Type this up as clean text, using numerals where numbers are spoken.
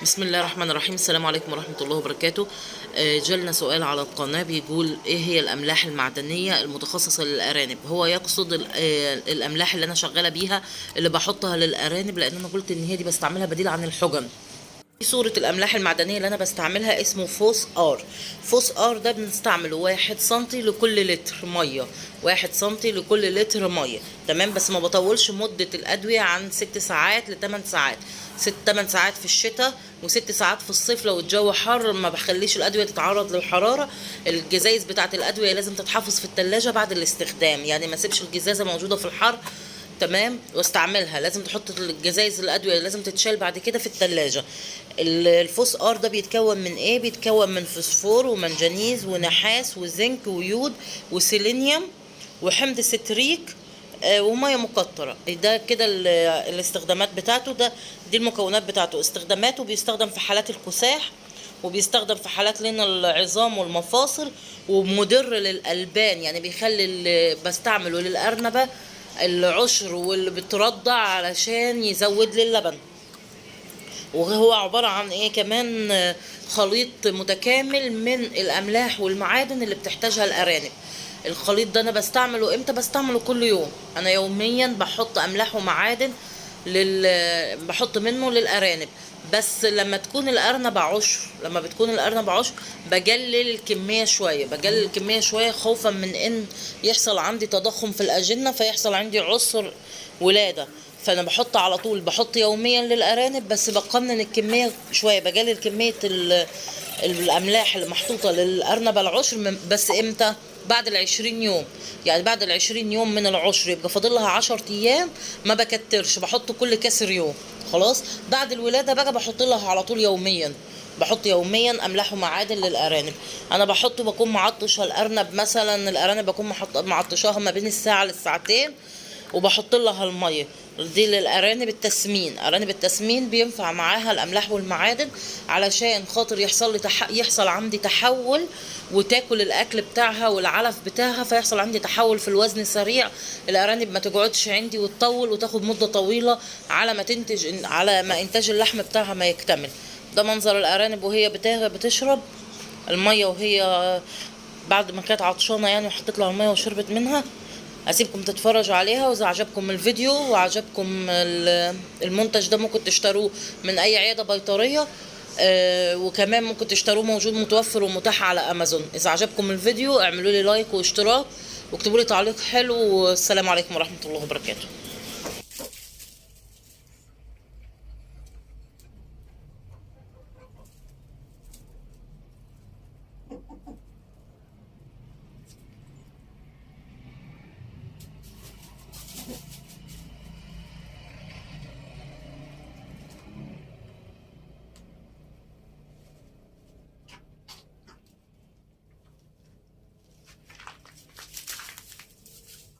بسم الله الرحمن الرحيم. السلام عليكم ورحمة الله وبركاته. جالنا سؤال على القناة بيقول ايه هي الأملاح المعدنية المتخصصة للأرانب. هو يقصد الأملاح اللي أنا شغالة بيها اللي بحطها للأرانب، لأن أنا قلت إن هي دي بستعملها بديل عن الحجن. صورة الأملاح المعدنية اللي أنا بستعملها اسمه فوس آر. فوس آر ده بنستعمله 1 سنتي لكل لتر مية، 1 سنتي لكل لتر مية، تمام. بس ما بطولش مدة الأدوية عن 6 ساعات لتمن ساعات، ست تمن ساعات في الشتاء وست ساعات في الصيف لو الجو حر. ما بخليش الأدوية تتعرض للحرارة. الجزايز بتاعت الأدوية لازم تتحفظ في التلاجة بعد الاستخدام، يعني ما سيبش الجزازة موجودة في الحر، تمام، واستعملها. لازم تحط الجزايز الادوية لازم تتشال بعد كده في التلاجة. الفوس ار ده بيتكون من ايه؟ بيتكون من فوسفور ومنجنيز ونحاس وزنك ويود وسيلينيوم وحمض ستريك، ومية مقطره. ده كده الاستخدامات بتاعته، دي المكونات بتاعته. استخداماته بيستخدم في حالات الكساح، وبيستخدم في حالات لين العظام والمفاصل، ومدر للألبان، يعني بيخلي بستعمله للأرنبة العشر واللي بترضع علشان يزود لي اللبن. وهو عبارة عن ايه كمان؟ خليط متكامل من الأملاح والمعادن اللي بتحتاجها الأرانب. الخليط ده أنا بستعمله امتى؟ بستعمله كل يوم. أنا يوميا بحط أملاح ومعادن بحط منه للأرانب. بس لما تكون الأرنب عشر، لما بتكون الأرنب عشر بقلل الكمية شوية، بقلل الكمية شوية خوفا من إن يحصل عندي تضخم في الأجنة فيحصل عندي عسر ولادة. فأنا بحط على طول، بحط يوميا للأرانب، بس بقنن الكمية شوية، بقلل كمية الأملاح اللي محطوطة للأرنب العشر بس إمتى؟ بعد العشرين يوم، يعني بعد العشرين يوم من العشر يبقى فاضل لها 10 أيام، ما بكترش، بحط كل كسر يوم. خلاص بعد الولادة بقى بحط لها على طول يوميا، بحط يوميا أملاح ومعادن للأرانب. أنا بحط، بكون معطشة الأرنب مثلا، الأرانب بكون معطشاها ما بين الساعة للساعتين، وبحط لها المية دي للأرانب التسمين. أرانب التسمين بينفع معاها الأملاح والمعادن علشان خاطر يحصل عندي تحول، وتاكل الأكل بتاعها والعلف بتاعها، فيحصل عندي تحول في الوزن سريع. الأرانب ما تقعدش عندي وتطول وتاخد مدة طويلة على ما تنتج، على ما إنتاج اللحم بتاعها ما يكتمل. ده منظر الأرانب وهي بتشرب المية، وهي بعد ما كانت عطشانة وحطيت لها المية وشربت منها. اسيبكم تتفرجوا عليها، واذا عجبكم الفيديو وعجبكم المنتج ده ممكن تشتروه من اي عيادة بيطرية، وكمان ممكن تشتروه موجود متوفر ومتاح على امازون. اذا عجبكم الفيديو اعملوا لي لايك واشتراك واكتبوا لي تعليق حلو، والسلام عليكم ورحمة الله وبركاته.